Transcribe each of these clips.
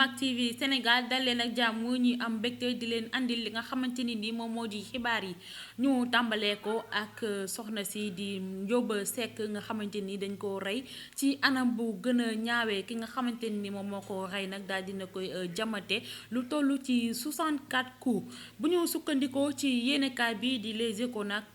Mak TV Sénégal dal leen ak jàmm ñi am mbégte di leen andil li nga xamante ni moom moo di xibaar yi ñu tàmbalee ko ak soxna si di Njóoba Sekk nga xamante ni dañ ko rey ci anam bu gën a ñaawee ki nga xamante ni moom moo ko rey nag daal dina koy jamate lu toll ci 64 coups bu ñu sukkandikoo ci yéenekaay bi di Les Échos nag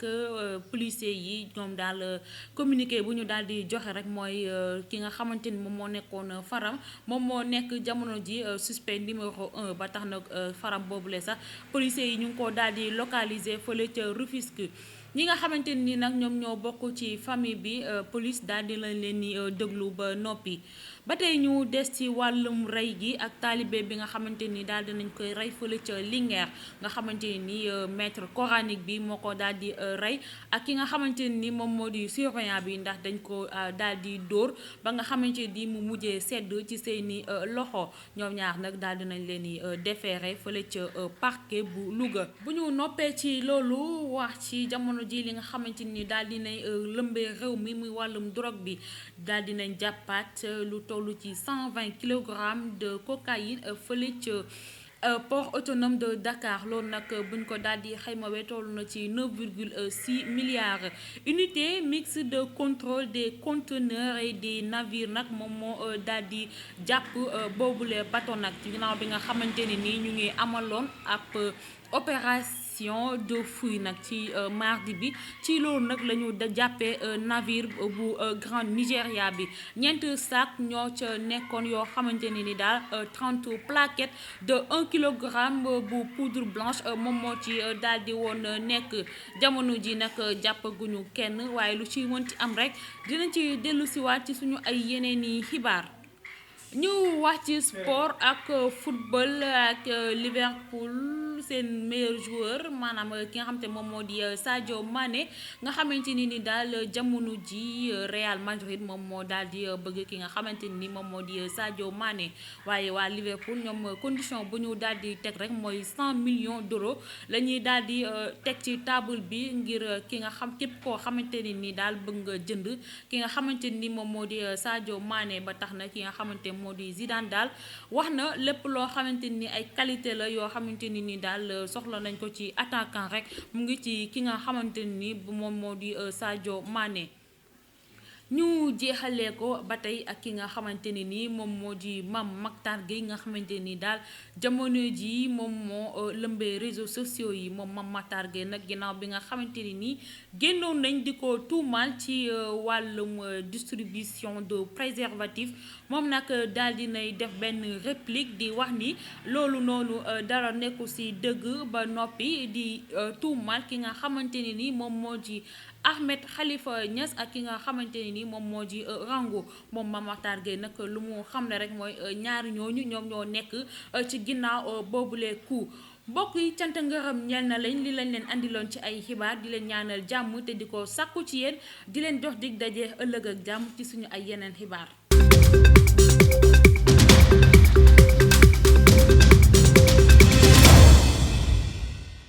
policiers yi ñoom daal communiqué bu ñu daal di joxe rek mooy ki nga xamante ni moom moo nekkoon faram moom moo nekk jamono ji suspect numéro 1 ba tax nag faram boobule sax policiers yi ñu ngi ko daal di localiser fële ca Rufisque ñi nga xamante ni nag ñoom ñoo bokk ci famille bi police daal di lañ leen ni déglu ba noppi ba tey ñu des ci wàllum rey gi ak taalibe bi nga xamante ni daal dinañ koy rey fële ca Linguère nga xamante ni maître coranique bi moo ko daal di rey ak ki nga xamante ni moom moo di surveillant bi ndax dañ ko daal di dóor ba nga xamante ni mu mujjee sedd ci seeni loxo ñoom ñaar nag daal dinañ leen di déféré fële ca parquet bu Louga bu ñu noppee ci loolu wax ci jamono ji li nga xamante ni daal dinay lëmbee réew mi muy wàllum drogue bi daal dinañ jàppaat lu toll ci 120 kilogrammes de cocaïne fële ca port autonome de Dakar loolu nag buñ ko daal di xaymawee toll na ci 9,6 milliards unité mixte de contrôle des conteneurs et des navires nag moom moo daal di jàpp boobule bateau nag ci ginnaaw bi nga xamante ne nii ñu ngi amaloon ab opération de fouille nag ci mardi bi ci loolu nag la ñu jàppee navire bu Grande Nigeria bi ñeent sac ñoo ca nekkoon yoo xamante ne ni daal 30 plaquettes de 1 kilogramme bu poudre blanche moom moo ci daal di woon nekk jamono ji nag jàppaguñu kenn waaye lu ci mën ci am rek dinañ ci dellu siwaat ci suñu ay yeneeni xibaar ñu wax ci sport ak football ak Liverpool seen meilleur joueur maanaam ki nga xamante moom moo di Sadio Mané nga xamante ni daal jamono ji Real Madrid moom moo daal di bëgg ki nga xamante ni moom moo di Sadio Mané waaye waa Liverpool ñoom condition bu ñu daal di teg rek mooy 100 millions d'euros la ñuy daal di teg ci table bi ngir ki nga xam képp koo xamante ni daal bëgg nga jënd ki nga xamante ni moom moo di Sadio Mané ba tax na ki nga xamante moo di Zidane daal wax na lépp loo xamante ni ay qualité la yoo xamante ni daal soxla nañ ko ci attaquant rek mu ngi ci ki nga xamante ni moom moo di Sadio Mané ñu jeexalee ko ba tey ak ki nga xamante ne ni moom moo di Mame Mactar Gueye nga xamante ni daal jamono ji moom moo lëmbee réseaux sociaux yi moom Mame Mactar Gueye nag ginnaaw bi nga xamante ne ni génnoon nañ di ko tuumaal ci wàllum distribution de préservatif moom nag daal dinay def benn réplique di wax ni loolu noonu dara nekku ci dëgg ba noppi di tuumaal ki nga xamante ne ni moom moo di Ahmed Khalifa Niass ak ki nga xamante ni moom moo di Rango moom Mame Mactar Gueye nag lu mu xamle rek mooy ñaari ñooñu ñoom ñoo nekk ci ginnaaw boobule coup mbokk yi cant ngërëm ñeel na lañ li lañ leen andiloon ci ay xibaar di leen ñaanal jàmm te di ko sàkku ci yéen di leen jox dig daje ëllëg ak jàmm ci suñu ay yeneen xibaar